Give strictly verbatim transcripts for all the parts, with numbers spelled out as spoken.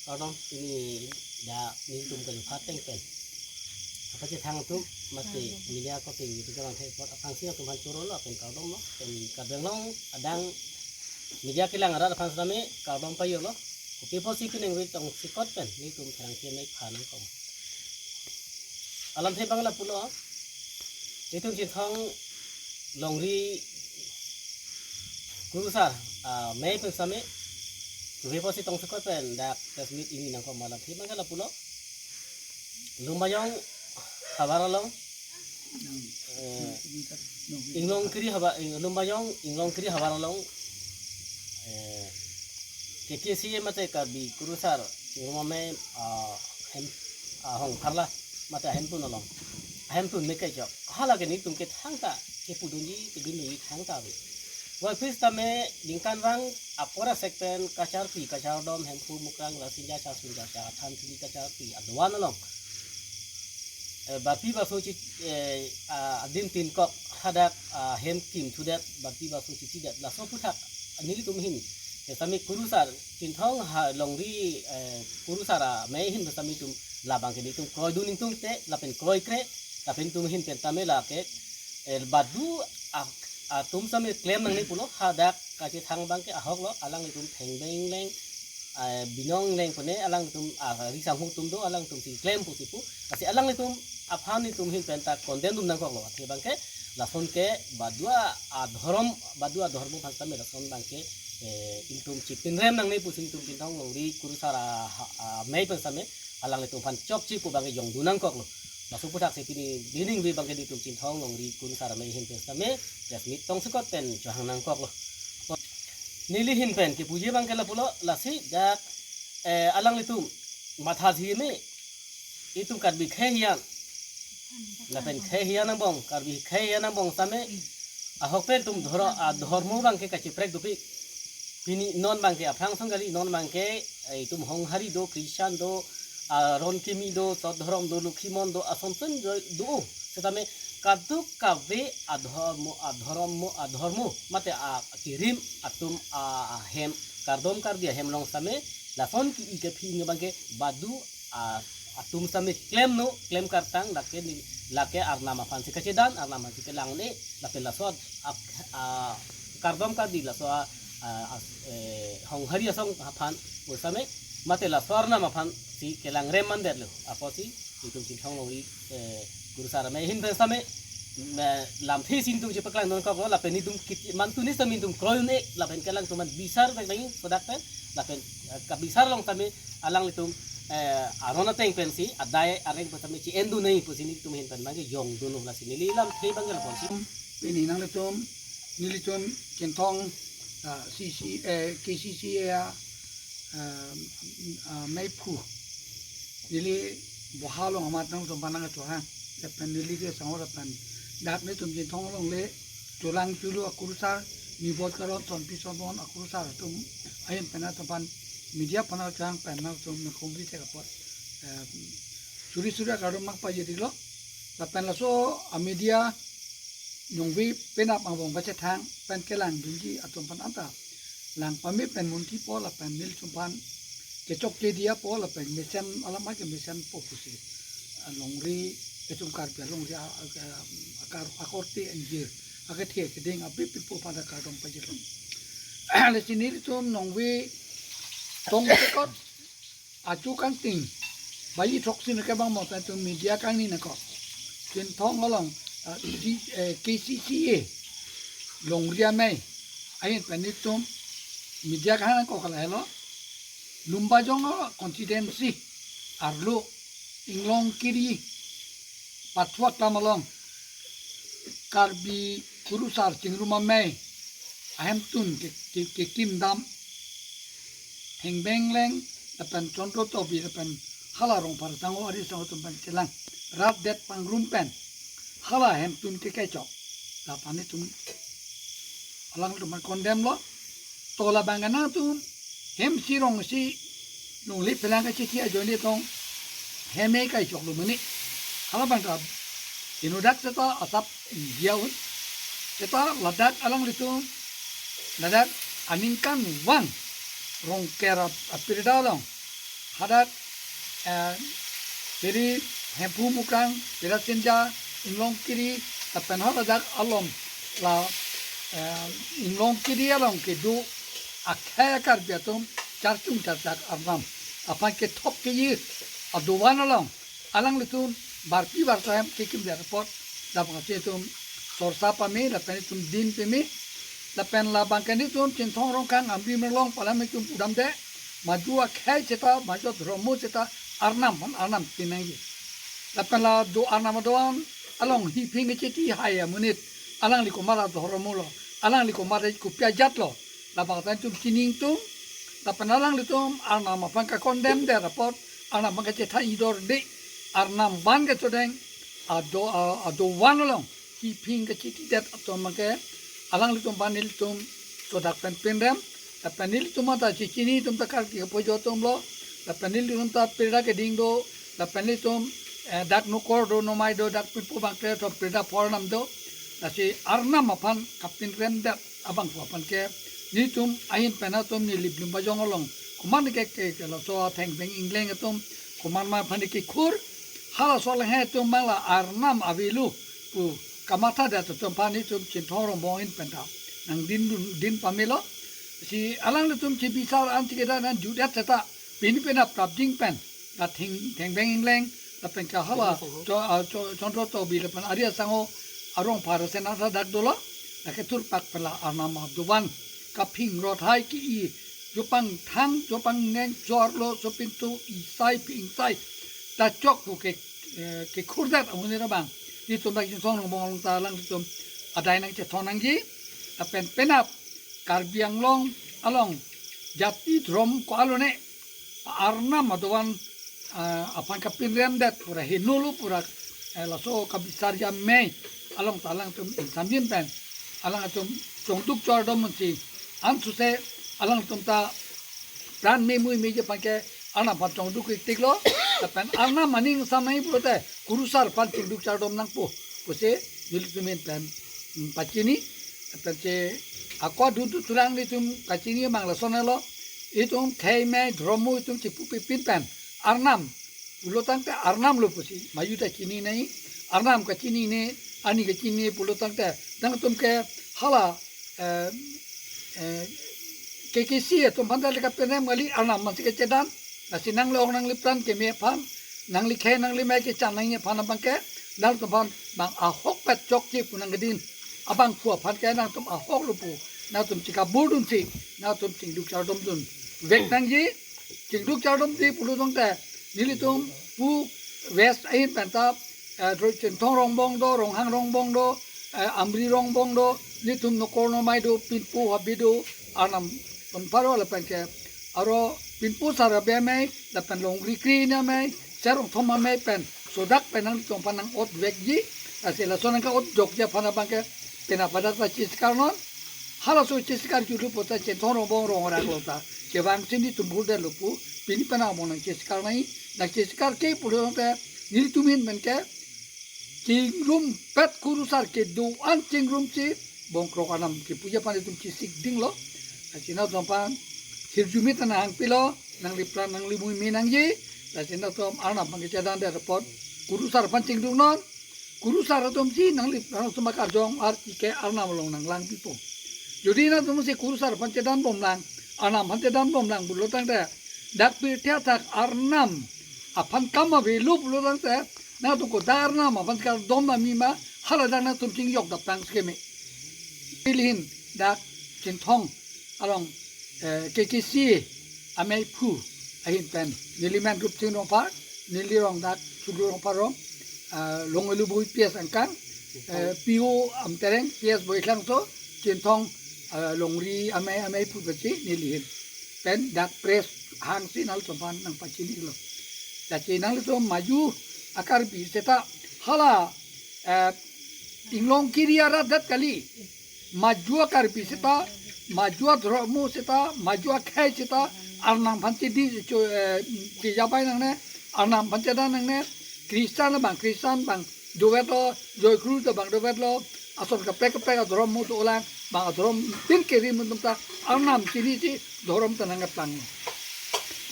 Kardom, pini dak nelitum kali pha ateng pen kachethang atum mate media korte nelitum kevang thek apot aphrangsi nangtum aphan choro lo pen kardom lo pen kadeng long adang media kelang arat aphan sitame kardom pajirlo. Kopi apotsi pini ningve tongsekot pen nelitum therang keme pha nangkok. Alamthe abang lapulo, itum Chinthong longri kurusar amei pen sitame kopi apotsi tongsekot pen dak press meet ingni nangkok ma alamthe abang lapulo. Lumbajong havar along, eh, Inglongkiri havar, Ing-, Lumbajong Inglongkiri havar along, eh, K K C A mate Karbi Kurusar Chingrum Amei, ah, hem, ah, hong pharla mate ahempun along, ahempun me kechok. Hala ke nelitum ke thangta kepudunji, kedunji thangta ave. Wai pis tame ningkanvang apor asek pen kacharpi kachardom Hemphu Mukrang Rasinja Chasunja Chathan Thili kacharpi adovan along, eh, barpi baso chi, eh, ah, adim tin kok hadak, ah, hem kim thudet, barpi baso chichidet, laso aphuthak nelitum ahin sitame kurusar Chinthong ha longri, eh, kurusar amei ahin sitame itum labang ke nelitum kroidun ingtungte lapen kroikre, lapen itum ahin pen tame lake, eh, badu a-, atum sitame klem nangne pulo, hadak kachethang abang ke ahok lo, alanglitum thengbeng leng, eh, binong leng pune alanglitum, ah, risang atum do, alanglitum si klem pusi pu. Lasi alanglitum aphan itum ahin pen ta condemn dun nangkok lo. Athe abang ke lason ke badu adhorom, badu adhorom aphan sitame lason abang ke, eh, itum chipinrem nangne pusi itum Chinthong longri kurusar a-, amei pen sitame alanglitum aphan chokche pu abang ke jongdun nangkok lo. Laso aphuthak si pini ningve abang ke nelitum Chinthong longri kurusar amei ahin pen sitame press meet tongsekot pen chohang nangkok lo. Neli ahin pen kepuji abang ke lapulo, lasi dak, eh, alanglitum matha si me itum Karbi khei hian, lapen khei hian angbong, Karbi khei hian angbong sitame ahok pen itum dhoro-, adhormo abang ke kachiprek dopik. Pini non abang ke aphrang song kali, non abang ke, eh, itum Honghari do, Christian do, Aron Kimi do, Sot Dhorom do, Lokhimon do, asonson do, do. Sitame kadokave adhormo, adhormo, adhormo mate akirim atum a-, ahem, kardom kardi ahem along sitame lason ke-i kephi abang ke badu a-, atum sitame klemnon, klem kartang, lake ni, lake Arnam aphansi kachedan, Arnam aphansi kelangne, lapen laso a-, a-, kardom kardi laso a-, a-, a-, eh, Honghari asong aphan pu sitame mate laso Arnam aphansi kelangrem mandetlo apotsi itum Chinthong longri, eh, kurusar amei ahin pen sitame, eh, lamthe si itum chepaklang nangkok lo, lapen itum kit-, mantuni sitame itum kroi un-e, lapen ke alangtum aphan bisar vek nangji sodak pen, lapen, eh, kabisar along sitame alanglitum, eh, aron ateng pensi adai areng pen sitame chi-endun nangji pusi nelitum ahin pen abang ke jongdunlo, lasi neli lamthe abang ke lapusi. Pini nanglitum, nelitum Chinthong, ah, C C, eh, K C C A, ah, ah, meiphu. Neli boha along amat nangtum aphan nangchohang. Lapen neli ke sangor lapen dak nelitum Chinthong along le Cholang Chulu akurusar, Nibot Karon, Sonpi Sonbon akurusar atum ahin pen nangtum aphan media aphan nangchohang pen nangtum nangkhumri thek apot, eh, suri suri akardom nangpajirlo. Lapen laso a-media ningve penap angbong kachethang pen kelangdunji atum aphan anta lang pame pen munthi po lapen nelitum aphan kechok kedi apo lapen mesen alam ke mesen po pusi, ah, longri, itum Karbi alongri a-, a-, a-, akar-, akorte angjir akethe akeding abip pipo pada kardom pajirlo. Lasi nelitum ningve tongsekot achu kangting baji throksi neke bang mo pen itum media kangni nangkok. Chinthong along, ah, C-, eh, K C C A longri amei ahin pen nelitum media kang nangkok lahelo. Lumbajong constituency arlo Inglongkiri pathu aklam along Karbi Kurusar Chingrum Amei ahemtun ke, ke, kekim dam Hengbeng Leng lapen Chondro Tobi lapen hala Rongphar Sango ari Sango atum pen chelang rat det pangrum pen hala hemtun ke kechok. Lapen itum alangtum condemn lo. To labang ke nangtum hem si rong si longli pelang kachithi ajoine tong hem e kechoklo mene. Halabang ta inutdak seta asap india un. Seta ladak alanglitum, ladak aningkanvang Rongker ap-, apirda along Hadak, eh, Piri Hemphu Mukrang, Pira Sinja, Inglong Kiri, lapen haladak along la, eh, Inglong Kiri along kedo akhei a-Karbi atum charchung charchak Arnam aphan kethok keji adovan along alanglitum barpi barta hem kekimdet apot labangsi itum sorsa pame lapen itum din pame lapen labang ke nitum Chinthong Rongkhang Amri Merlong pu alam itum pudamde, maju akhei seta, maju adhormo seta Arnam aphan Arnam pin nangji. Lapen la do Arnam adovan along hiphing kechiti hai amonit, alangli komat adhormo lo, alangli komat kopi ajat lo, labang ta itum chini ingtung. Lapen alanglitum Arnam aphan ka-condemn det apot, Arnam aphan kachethan idor de, Arnam van kechodeng ado, a- adovan along hiphing kechiti det atum abang ke alanglitum aphan nelitum sodak pen pinrem. Lapen nelitum ata chechini atum ta Karbi kapojo atum lo. Lapen nelitum ta pirda keding do. Lapen nelitum, eh, dak Nokor do, Nomai do, dak Pinpo Bangkre atum pirda pho Arnam do. Lasi Arnam aphan kapinrem det abangphu aphan ke nitum ahin pen atum neli Blim Bajong along komat ke, ke, ke laso atheng beng ingleng atum komat ma aphan kekhur, halaso alanghe atum abang la Arnam avelo pu kamatha det atum aphan nitum Chinthong Rongbong ahin pen ta nangdin dun, din pamelo. Si alanglitum chibisar an chikedan an judet seta pini penap prapjin pen la theng, theng beng ingleng lapen ke hala Cho-, ah, Cho-, Chondro Chobi lapen Ari Asangho arong phar asen asa dak dolo. Lake thurpak pen la Arnam adovan kaphingrot hai ke-i, jopang thang, jopang neng, jorlo, sopintu, isai, pingsai ta chok pu ke, eh, kekhur det amonit abang nitum dak Chinthong Rongbong along ta alanglitum adai nangchethon nangji. Lapen penap Karbi Anglong along jati dhrom ko-an lone Arnam adovan, ah, aphan kapinrem det pura henolo pura, eh, laso kabisar jam mei along ta alangtum ingsamjin pen alangtum chongduk chardom munsi ansose alangtum ta pran me mui meji aphan ke Arnam aphan chongduk iktik lo. Lapen Arnam aning sam nangji pulote kurusar aphan chingduk chardom nangpo pusi nelitum ahin pen, mm, pachini. Lapen che ako dudu tulang nitum kachini mang lason lo. Itum khei mei dhormo itum chipupipin pen Arnam pulo tangte Arnam lo pusi maju ta chini nai. Arnam kachinine, ani kachinine pulo tangte nangtum ke hala, eh, eh, K K C atum aphan ta le kapinrem kali, Arnam aphansi kachedan. Lasi nangli-ong nanglipran keme aphan, nangli khei nangli mei kechan nangji aphan abang ke nangtum aphan bang ahokpet chokche pu nangkedin abangphu aphan ke nangtum ahok lo pu nangtum chikabur dunsi nangtum chingduk chardom dunvek nangji. Chingduk chardom di pulo tangte nelitum pu West ahin pen ta, eh, Chinthong Rongbong do, Ronghang Rongbong do, eh, Amri Rongbong do, nelitum Nokor Nomai do, Pinpo Habe do, Arnam pen pharo lapen ke aro Pinpo Sar Habe amei lapen Longri Kri amei, Serong Thom amei pen sodak pen nangtum aphan nang-ot vekji. Lasi laso nangka-ot jokji aphan abang ke penap hadak ta chesikar non. Halaso chesikar julu puta Chinthong Rongbong rong rak lo ta kevang sini tumbur det lo pu pini penap abang nangchesikar nai. Nangchesikar ke pulo tangte nelitum ahin pen ke chingrumpet kurusar kedo-an chingrumsi bongkrok Arnam kepuji aphan itum chesik ding lo. Lasi nangtum aphan hirjume ta nanghangpi lo, nanglipran nanglimui me nangji. Lasi nangtum Arnam aphan kachedan det apot kurusar aphan chingduk non. Kurusar atumsi nanglipran atum akarjong arti ke Arnam along nanglangpipo. Jodi nangtumsi kurusar aphan chedan bomlang, Arnam aphan chedan bomlang pulo tangte dak pirthe athak Arnam aphan kam avelo pulo tangte nangtum kodak Arnam aphan kardom nami ma, haladak nangtum chingjok daptang si keme. Neli ahin dak Chinthong along, eh, K K C ameiphu ahin pen neli men Rupsing Rongphar, neli rong dak Sugru Rongphar rong, ah, Longelubui P S angkang, eh, P O Amtereng, P S Boiklangso, Chinthong, ah, Longri amei, ameiphu pensi neli ahin pen dak press hangsi nangtum aphan nangpachini lo. Lasi nanglitum maju a-Karbi seta hala, eh, Inglong Kiri arat det kali. Maju a-Karbi seta, maju adhormo seta, maju akhei seta, Arnam aphan chedi, cho, eh, chejabai nangne, Arnam aphan chedan nangne, Christian bang, Christian bang, dovet lo, joikru ta bang dovet lo, ason kaprek kaprek adhormo dolang, bang adhorom tin keri mun atum ta, Arnam chinisi dhorom ta nangkeplang.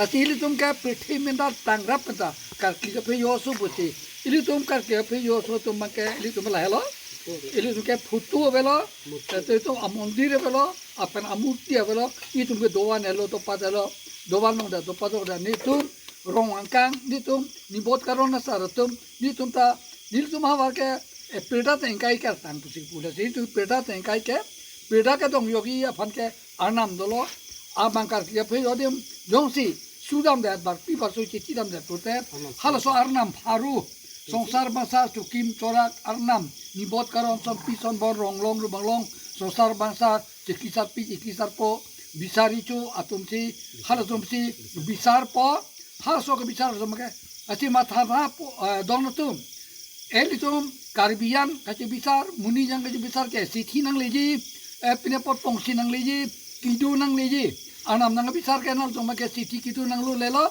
Lasi ilitum ke pirthe amen ta tangrap ta karkli kaphe joso pusi. Ilitum karkli kaphe joso atum abang ke ilitum lahelo. Ilitum ke photo avelo. Tangte itum amondir avelo. Lapen amurti avelo. Itum ke dovan helo, dopat helo. Dovan along ta, dopat along ta. Nelitum rong angkang, nelitum nibot karon asar atum, nelitum ta, nelitum havar ke, eh, pirthe ateng ingkai ke tang pusi pu. Lasi nelitum pirthe ateng ingkai ke, pirthe kedong joji aphan ke Arnam dolo, abang karkli kaphe jo adim jongsi sudamdet, barpi barso chechidamdet pulote, halaso Arnam pharo, songsar bangsa sukim chorak Arnam, nibot karon sonpi sonbor, rong long rubang long, songsar bangsa chekli sarpi chekli sarpo, bisar icho atumsi, halatumsi bisarpo, halaso kebisar atum ke, lasi matha ra po, eh, don atum. Ilitum Karbi an kachebisar, monit an kachebisar ke sithi nangleji, eh, pine apot pongsi nangleji, kedo nangleji. Arnam nangbisar ke nangtum ke sithi kedo nanglolelo,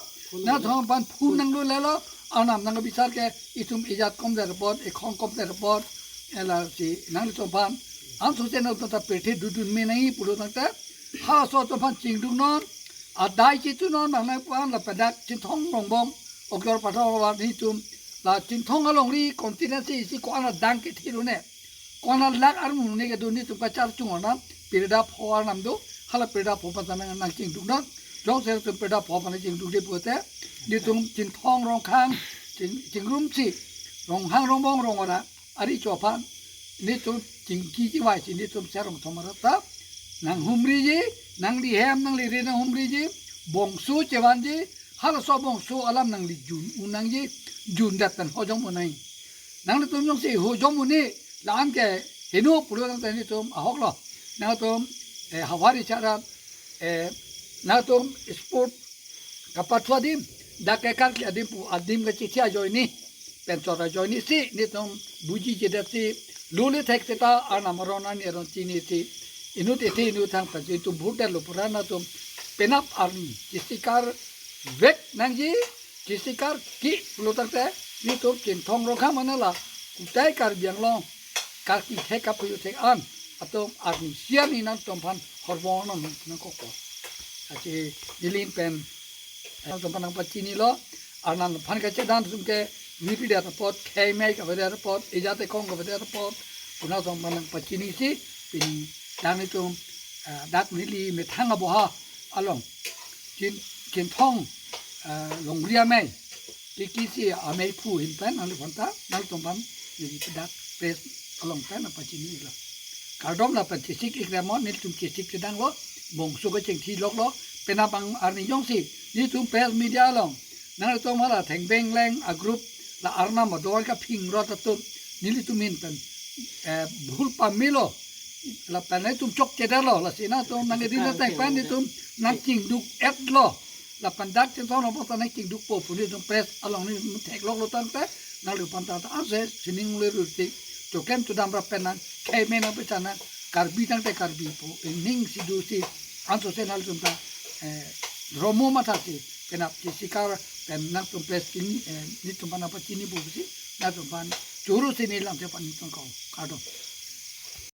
nangtum aphan phun nanglolelo, Arnam nangbisar ke itum ejat komdet apot, ekhong komdet apot, eh, lasi nangtum aphan. Ansose nangtum ta pirthe dodun me nangji pulo tangte, halaso atum aphan chingduk non, adai chitu non, nang nang aphan lapen dak Chinthong Rongbong, Okjor Pathor avar nelitum, la Chinthong alongri constituency isi ko-an adang kethe do ne, ko-an alak armu ne kedo, nelitum kacharchung onam, pirthe pho Arnam do, hala pirthe pho aphan ta nang nangchingduk non, jongsi itum pirthe pho aphan chingdukde pulote, nelitum Chinthong Rongkhang, Ching, Chingrumsi, Ronghang Rongbong Rongora, ari cho aphan, nelitum chingki chivaisi nelitum serong thom arat ta nanghumriji, nanglihem nangliri nanghumriji, bongso chevanji, halaso bongso alam nanglijun un nangji, jundet pen hojom un nang. Nanglitum jongsi hojom un-e, la-an ke heno pulo tangte nelitum ahoklo. Nangtum, eh, havar arat, eh, nangtum sport kapathu adim, dak ke karkli adim pu adim kachethe ajoine, pen chot ajoinesi nelitum buji chedetsi, lule thek seta Arnam aron arni aron chinisi, inut ethe inut thang pensi itum bhurdetlo pura nangtum penap arni chesikar vek nangji, chesikar ki pulo tangte, nelitum Chinthong Rongkhang mane la kutai Karbi Anglong karkli thek kaphuju thek an atum arni isi arni nangtum aphan horbong nang nangkokpo. Lasi neli pen, eh, nangtum aphan nangpachinilo, Arnam aphan kachedan atum ke, nipi det apot, khei mei kavedet apot, ejat ekhong kavedet apot, pu nangtum aphan nangpachinisi, pini dak nelitum, eh, dak neli methang aboha along, Chin, Chinthong, eh, longri amei, kiki si amei phu ahin pen nangliphan ta, nangtum aphan neli dak press along pen nangpachinilo. Kardom lapen chesik ik remo, nelitum chesik kedanglo, bongso kachingthi loklo, penap arni jongsi nelitum press media along nanglitum hala thengbeng leng a group, la Arnam adoan kaphingrot atum, nelitum ahin pen, eh, bhul pamelo, lapen nelitum chokchedetlo, lasi nangtum nangkeding ateng pen nelitum nangchingduk-etlo. Lapen dak Chinthong Rongphong ta nangchingdukpo pu nelitum press along nelitum thekloklo tangte, nangliphan ta ta anse sining le ruti, choklem chodam rap pen nang, khei mei nangpachan nang, Karbi tangte Karbi pu, ning si dosi, ansose nanglitum ta, eh, romo mathasi, penap chesikar, pen nangtum press kini, eh, nelitum aphan nangpachini pusi, nangtum aphan choro si neli lamthe aphan nelitum kong, kardom.